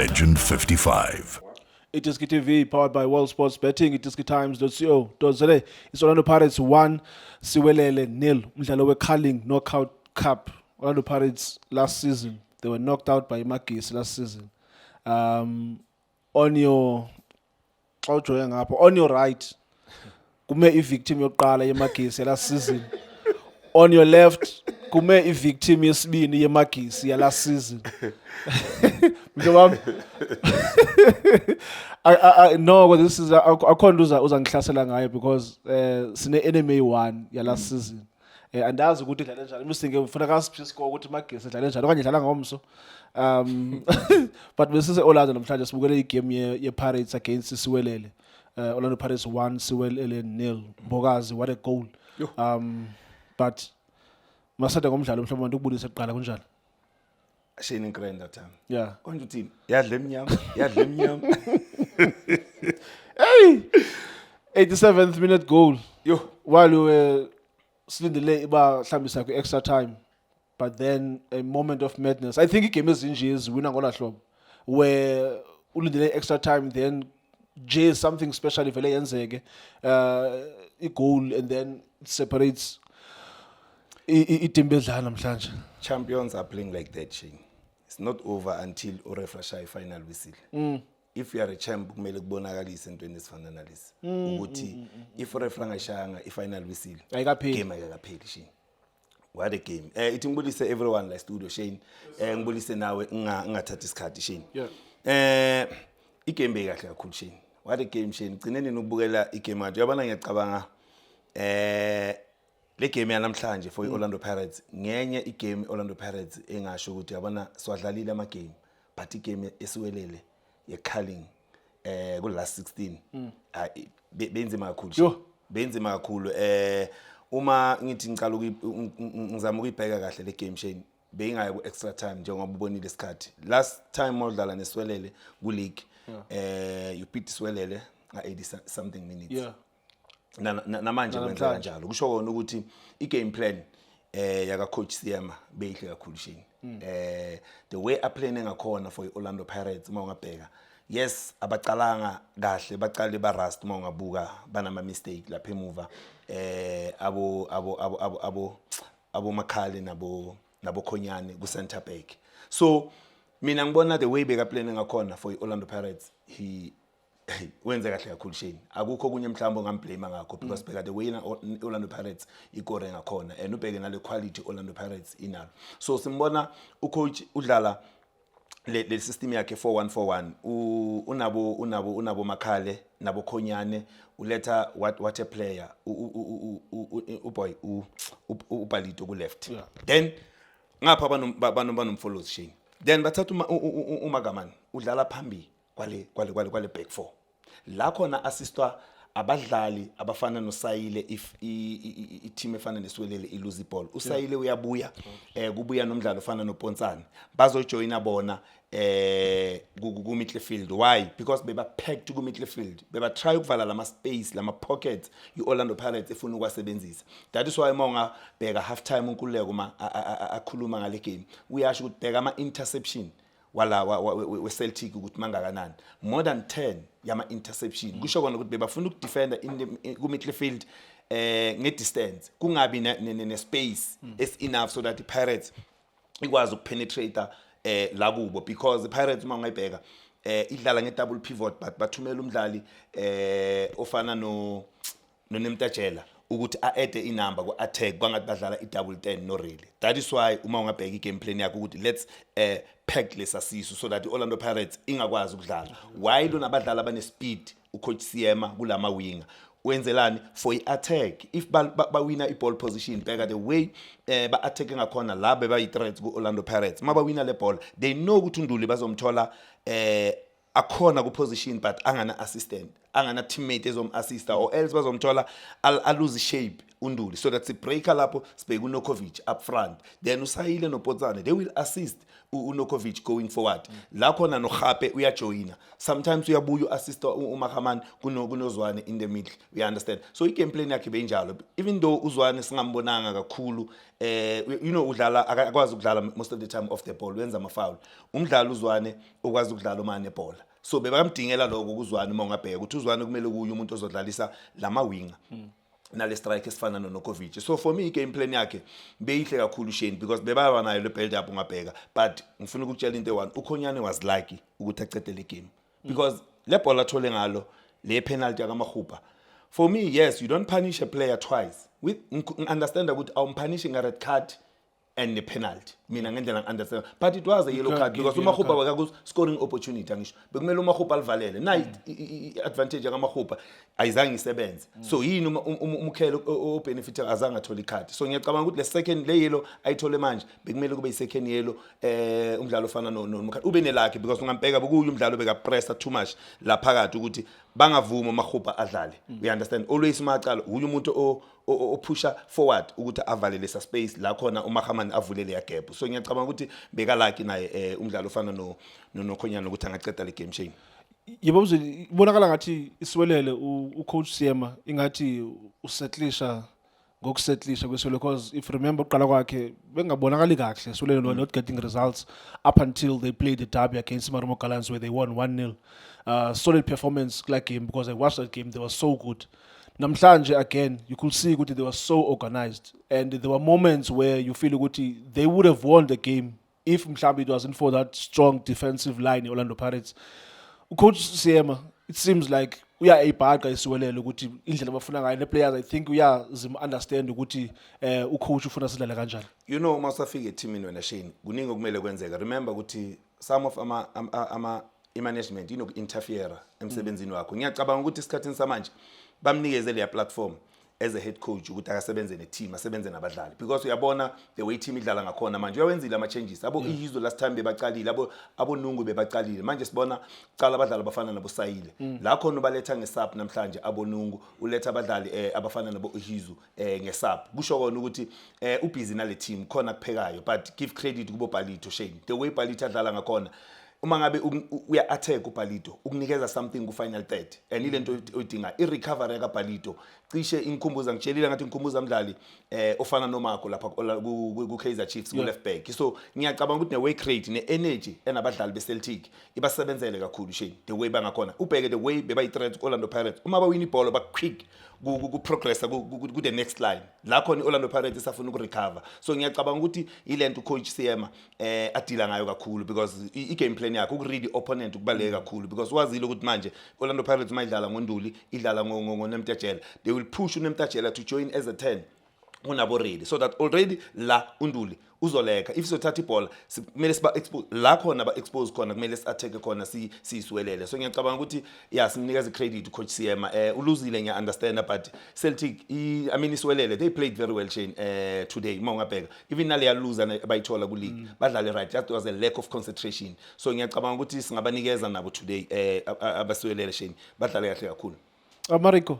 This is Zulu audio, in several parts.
Legend 55. iDiski TV, powered by World Sports Betting, idiskitimes.co.za. It's Orlando Pirates 1, Siwelele 0. Umdlalo we-Carling Knockout Cup. Orlando Pirates last season, they were knocked out by Magesi last season. On your, xa ujonge ngapha, on your right, kume i-victim yokuqala yeMagesi last season. On your left, kume i-victim yesibini yeMagesi yalast season. Mhlobo wami, no, this is akho nto uza uzangihlasela ngayo because sine enemy 1 ya last season. Andazi ukuthi idlale njani. Misinge ufuna ka siphi score ukuthi Magesi idlale njani okanye idlala ngomso. But besise Orlando namhlanje, sibukele igame ye Pirates against Siwelele. Orlando Pirates 1, Siwelele 0. Mbokazi, what a goal. But masade ngomdlalo, mhlawumbe ukubulisa kuqala, kunjani? Shane, ngikrenda thami. Konje uthini? Yadla emnyama, yadla emnyama. Hey! 87th minute goal. Yo. While we were silindele iba mhlawumbi siya kwi-extra time, but then a moment of madness. I think igame ezinje ziwina ngola hlobo where ulindele extra time, then nje something special ivele yenzeke, i-goal, and then it separates i-team bedlala namhlanje. Champions are playing like that, Shane. It's not over until uref ashaya final whistle. If you are a champ, kumele kubonakalise entweni ezifana nalezi ukuthi if uref angashayanga i-final whistle, Ayikapheli. Game ayikapheli, Shane. What a game. Ithi ngibulise everyone la studio, Shane. Ngibulise nawe, ngingathathi isikhathi, Shane. Igame bekahle kakhulu, Shane. What a game, Shane. Gcine nini ukubukela igame manje? Uyabona, ngiyacabanga le game yanamhlanje for iOrlando Pirates ngenye igame Orlando Pirates engasho ukuthi yabona siwadlalile ama game, but igame eSiwelele ye Carling ku last 16, hayi, benzima kakhulu, Shane. Yo. Benzima kakhulu. Uma ngithi ngicala ngizama ukuyibheka kahle le game, Shane, beyingaya ku extra time njengoba ubonile isikhathi. Last time odlala neSiwelele ku league, you beat Siwelele nga 80 something minutes. Namanje Namhlanje. kwenzeka kanjalo. Kusho kona ukuthi i-game plan yaka coach Seema beyihle kakhulu, Shane. The way aplane ngakhona for iOrlando Pirates, uma ungabheka, yes, abacalanga kahle, bacale ba rust. Uma ungabuka, banama mistake lapha emuva, abo Makhale nabo Khonyane ku center back. So mina ngibona the way beka plan ngakhona for iOrlando Pirates, he, hey, wenze kahle kakhulu, Shane. Akukho okunye mhlawumbe ongamblame ngakho because bheka the way na Orlando Pirates ikore ngakhona and ubheke nale quality Orlando Pirates inalo. So simbona ucoach udlala le system yakhe 4141, unabo Makhale nabo Khonyane, uletha what a player, uboy uBalito ku left. Then ngapha banomfolozi, Shane. Then bathatha uMagamani, udlala phambili kwale back four la khona, assistwa abadlali abafana noSayile. If i-team efana neSiwelele ilose iball, uSayile uyabuya, kubuya nomdlalo ofana noPonsane, bazojoyina bona ku midfield. Why? Because beba packed ku midfield, beba try ukuvala lama space, lama pockets iOrlando Pirates efuna ukwasebenzisa. That is why uma ungabheka half time, uNkululeko ma akhuluma ngale game, uyasho ukuthi bheka ama interception wala we Celtic ukuthi mangakanani, more than 10 yama interception. Kusho kona ukuthi bebafuna ukudefenda ku midfield nge distance, kungabi ne space es enough so that the Pirates ikwazi ukupenetrate la kubo, because the Pirates, uma ungayibheka, idlala nge double pivot, but bathumela umdlali ofana no noNemtajela ukuthi a-add inumber ku-attack, kwangathi badlala i-double 10. No, really, that is why uma ungabheka i-game plan yakho ukuthi let's pack lesa sisu so that i-Orlando Pirates ingakwazi ukudlala while unabadlali abane-speed. Ucoach Seema kulama winger wenzelani for i-attack? If bawina i-ball position, bheka the way ba-attack ngakhona la, bebayi-threats ku-Orlando Pirates. Uma bawina le ball, they know ukuthi uNduli bazomthola akhona ku-position but angana assistant. Angana teammate ezom-assista or else bazomthola alose shape uNduli, so that sibreaker lapho sibheke uNurkovic up front, then uSaile noPotsane, they will assist uNurkovic going forward. La khona noGape uyajoyina sometimes, uyabuya u-assista uMahamani kunoZwane in the middle, you understand? So i-game plan yakhe beyinjalo, even though uZwane singambonanga kakhulu. Udlala, akakwazi ukudlala most of the time off the ball, wenza ama-foul. Umdlalo uZwane ukwazi ukudlala uma nebhola, so bebakamdingela lokho kuZwane. Uma ungabheka ukuthi uZwane kumele kuye umuntu ozodlalisa lama-winger nale strike esifana noNurkovic. So for me, i-game plan yakhe beyihle kakhulu, Shane, because bebaba nayo le build up, ungabheka. But ngifuna ukukutshela into eyi-one, uKhonyane was lucky ukuthi acede le game, because le bhola athole ngalo le penalty yakaMahupa, for me, yes, you don't punish a player twice with understand ukuthi awumpunish nga-red card and the penalty. Mina ngendlela ngi-understand, but it was a yellow can't card give because yellow uMahupa card. bekaku scoring opportunity. Angisho bekumele uMahupa alivalele nayi i-advantage yakaMahupa ayizange isebenze. So yini uMukhele obenefit azange athole icard? So ngiyacabanga ukuthi le second, le yellow ayithole manje, bekumele kube i-second yellow. Umdlalo ofana no ube nelakhe, because ungampeka bekuyi umdlalo bekapressa too much la phakathi ukuthi bangavumi uMahupa adlale, you understand? Always umacala uye umuntu ophusha forward ukuthi avale lesa space la khona uMahamani avule leya gap. So ngiyacabanga ukuthi bekalucky naye umdlalo ofana no noKhonyana ukuthi angaceda le game, Shane. Yebo mzweni, ibonakala ngathi iSiwelele, ucoach Seema ingathi usettlisha ngokusettlisha kweSiwelele, because if you remember uqala kwakhe bengabonakali kahle Siwelele were not getting results up until they played the derby against Marumo Gallants, where they won 1-0. Solid performance kula game, because I watched that game, they were so good. Namhlanje again you could see ukuthi they were so organized, and there were moments where you feel ukuthi they would have won the game if mhlawumbe it wasn't for that strong defensive line Orlando Pirates. Ucoach Seema, it seems like uyayibhaqa iSiwelele ukuthi indlela abafuna ngayo ne-players, I think uyazim understand ukuthi ucoach ufuna sidlale kanjani. Uma usafika ethimini wena, Shane, kuningi okumele kwenzeka. Remember ukuthi some of ama i-management inoku-interfere emsebenzini wakho. Ngiyacabanga ukuthi esikhathini samanje bamnikeze leya platform as a head coach ukuthi akasebenze ne-team, asebenze nabadlali, because uyabona the way team idlala ngakhona manje, uyawenzile ama-changes. Abo ihizo last time bebacalile, abo Nungu bebacalile. Manje sibona cala abadlali abafana nabo Saile la khona ubaletha ngesub. Namhlanje aboNungu uletha abadlali abafana nabo Ihizu ngesub, kusho kona ukuthi ubusy nale team khona kuphekayo. But give credit kubo Palito, Shane, the way Palito adlala ngakhona. Uma ngabe uya attack uPalito, ukunikeza something ku final third, and ile nto oyidinga, i recovery kaPalito cishe ingikhumbuza, ngitshelile ngathi ngikhumbuza umdlali ofana noMarco lapha ku Kaizer Chiefs ku left back. So ngiyacabanga ukuthi ne work rate ne energy enabadlali be Celtic ibasebenzele kakhulu, Shane, the way bangakhona. Ubheke the way beba threat ku Orlando Pirates, uma bawina ibhola ba quick ku progressa ku the next line la khona i-Orlando Pirates isafuna ukurecover. So ngiyacabanga ukuthi ilento ucoach Seema adila ngayo kakhulu, because i-game plan yakhe ukuread i-opponent kubaluleke kakhulu, because wazile ukuthi manje Orlando Pirates mayidlala ngoNduli, idlala ngoNemtajela, they will push uNemtajela to join as a 10 unabo ready, so that already la uNduli uzoleka. If sizothatha ibhola kumele siba expose la khona, ba expose khona, kumele si attack khona, siyisiwelele. So ngiyacabanga ukuthi yeah, simnikeza credit coach Seema. Uluzile, ngiya understand, but Celtic I mean iSiwelele, they played very well, Shane, today. Uma ungabheka even nale loser abayithola ku league, badlale right, that was a lack of concentration. So ngiyacabanga ukuthi singabanikeza nabo today abaSiwelele, Shane, badlale kahle kakhulu. Mariko,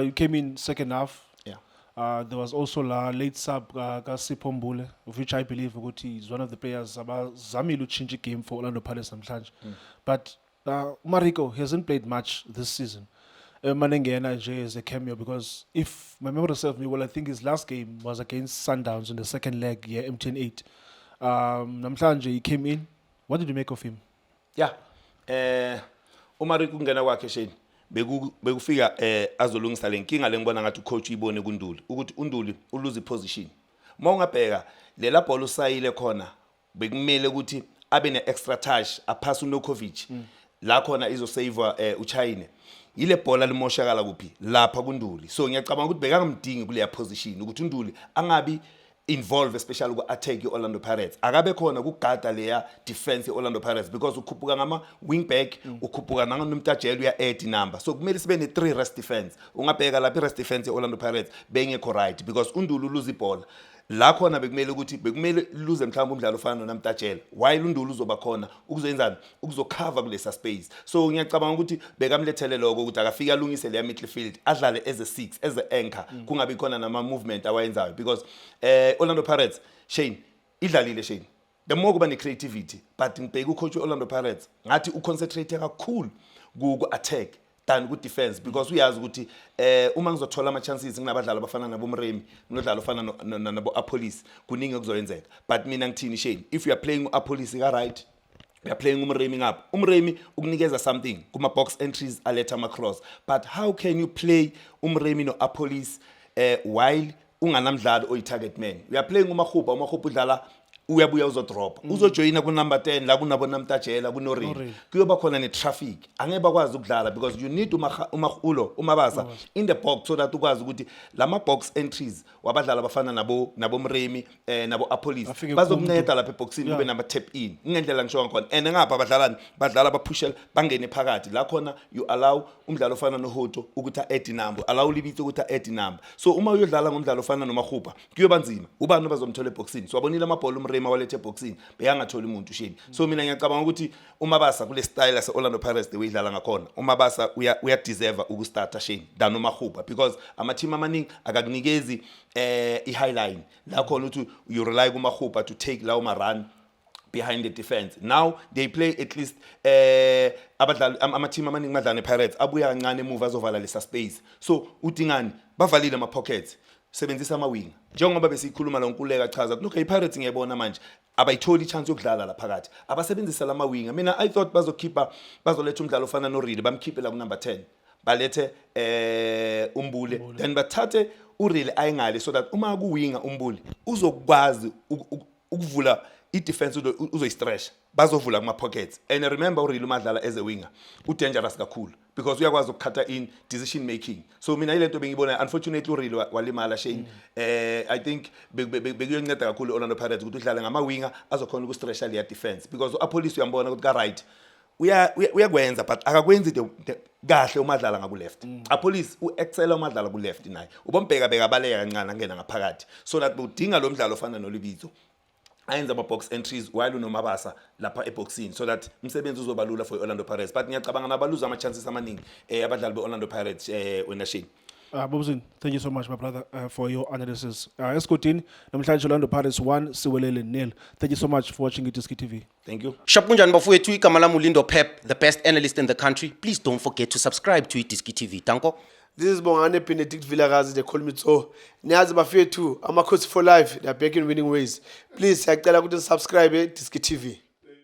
you came in second half. Yeah. There was also la late sub ka Sipho Mbule, of which I believe ukuthi is one of the players abazamile utshintsha game for Orlando Pirates namhlanje. But Mariko, he hasn't played much this season. Manengena nje as a cameo, because if my memory serves me well, I think his last game was against Sundowns in the second leg, yeah, MTN 8. Namhlanje he came in. What did you make of him? Yeah. uMariko kungena kwakhe, Shane, bekufika azolungisa lenkinga lengibona ngathi ucoach uyibone kuNduli, ukuthi uNduli ulose position. Uma ungabheka lela bhola usayile khona, bekumele ukuthi abe ne extra touch, aphasa uNurkovic la khona izosave uChaine. Yile bhola limoshakala kuphi lapha kuNduli. So ngiyacabanga ukuthi bekangamdingi kuleya position, ukuthi uNduli angabi involve, especially ku-attack i-Orlando Pirates, akabe khona kugada leya defense i-Orlando Pirates, because ukhuphuka ngama wing back, ukhuphuka nangoNomtajela, uya add number, so kumele sibe ne-three rest defense. Ungabheka lapha i-rest defense ye-Orlando Pirates bengekho right, because uNduli uluza ibhola. La khona bekumele ukuthi bekumele luze mhlawumbe umdlalo ofana noNamtatshela while uNduli uzoba khona ukuzoyenzani, ukuzokhava kulesa space. So ngiyacabanga ukuthi bekamlethele lokho ukuthi akafike alungise leya midfield, adlale as a six, as a anchor, kungabi khona nama movement awayenzayo, because Orlando Pirates, Shane, idlalile, Shane, the more kuba ne-creativity, but ngibheke ucoach we-Orlando Pirates ngathi uconcentrate kakhulu ku-attack than ku-defense, because uyazi ukuthi uma ngizothola ama-chances nginabadlali abafana nabo-Mremi, nginodlala ofana nabo-Appollis, kuningi okuzoyenzeka. But mina ngithini, Shane? If you are playing u-Appollis ka-right, we are playing uMremi ngapha, uMremi ukunikeza something kuma-box entries, aletha ama-cross, but how can you play uMremi no-Appollis while unganamdlali oyi-target man? We are playing uMahupa. UMahupa udlala, uyabuya, uzodropa, uzojoyina ku-number 10 la kunabo Namtajela, kunoReli. Kuyoba khona ne-traffic, angeke bakwazi ukudlala because you need ulo uMabasa in the box so that ukwazi ukuthi lama box entries wabadlali abafana nabo Mremi, nabo Appollis Afike. Bazokunceda lapha eboxini, kube nama tap in ngendlela ngisho ngakhona. And ngapha badlalani, badlala baphushela bangene phakathi la khona you allow umdlalo ofana noHoto ukuthi a-add number, allow uLibitso ukuthi a-add number. So uma uyodlala ngomdlalo ofana noMahupa kuyoba nzima. Ubani obazomthola eboxini? So wabonile amabhola uMrema walethe eboxini, beyangatholi umuntu, Shane. So mina ngiyacabanga ukuthi uMabasa kule style yase-Orlando Pirates, the way idlala ngakhona, uMabasa uyadeserve ukustarta, Shane, than uMahupa, because ama-team amaningi akakunikezi i-high line la khona ukuthi you rely kuMahupa to take lawo ma-run behind the defense. Now they play at least abadlali ama-team amaningi madlala ne-Pirates abuya kancane emuva azovala lesa space. So udingani? Bavalile ama-pockets, sebenzisa ama-wing njengoba besiyikhuluma lo Nkuleka chaza ukuthi okay, i-Pirates ngiyayibona manje abayitholi i-chance yokudlala la phakathi, abasebenzisa lama winger. Mina I thought bazokhipha, bazoletha umdlalo ofana noRele, bamkhiphe la ku-number 10, balethe uMbule, then bathathe uRele ayingale so that uma kuwinga uMbule uzokwazi ukuvula i-defense, uzoyistretch, bazovula kuma-pockets. And remember, uRele uma adlala as a winger u-dangerous kakhulu because uyakwazi ukukhatha in decision making. So mina ile nto bengiyibona. Unfortunately uRele walimala, Shane. I think bekuyonceda kakhulu i-Orlando Pirates ukuthi udlale ngama-winger azokhona ukustretcha leya defense, because u-Appollis uyambona ukuthi ka-right uyakwenza but akakwenzi kahle uma adlala ngaku-left. Appollis u-excela uma adlala ku-left naye, ubombheka bekabaleka kancane angena ngaphakathi, so that udinga lo mdlalo ofana noLibitso ayenze ama-box entries while unoMabasa lapha eboxini, so that umsebenzi uzoba lula for i-Orlando Pirates. But ngiyacabanga nabaluza ama-chances amaningi abadlali be-Orlando Pirates, wena Shane. Bobzin, thank you so much, my brother, for your analysis. Esgodini, namhlanje Orlando Pirates 1, Siwelele nil. Thank you so much for watching iDiski TV. Thank you. Sharp, kunjani bafowethu? Igama lami uLindo Pep, the best analyst in the country. Please don't forget to subscribe to iDiski TV. Danko. This is Bongane Benedict Vilakazi, they call me so. Niyazi bafethu, Amakhosi for life, they are back in winning ways. Please, siyacela ukuthi subscribe Diski TV.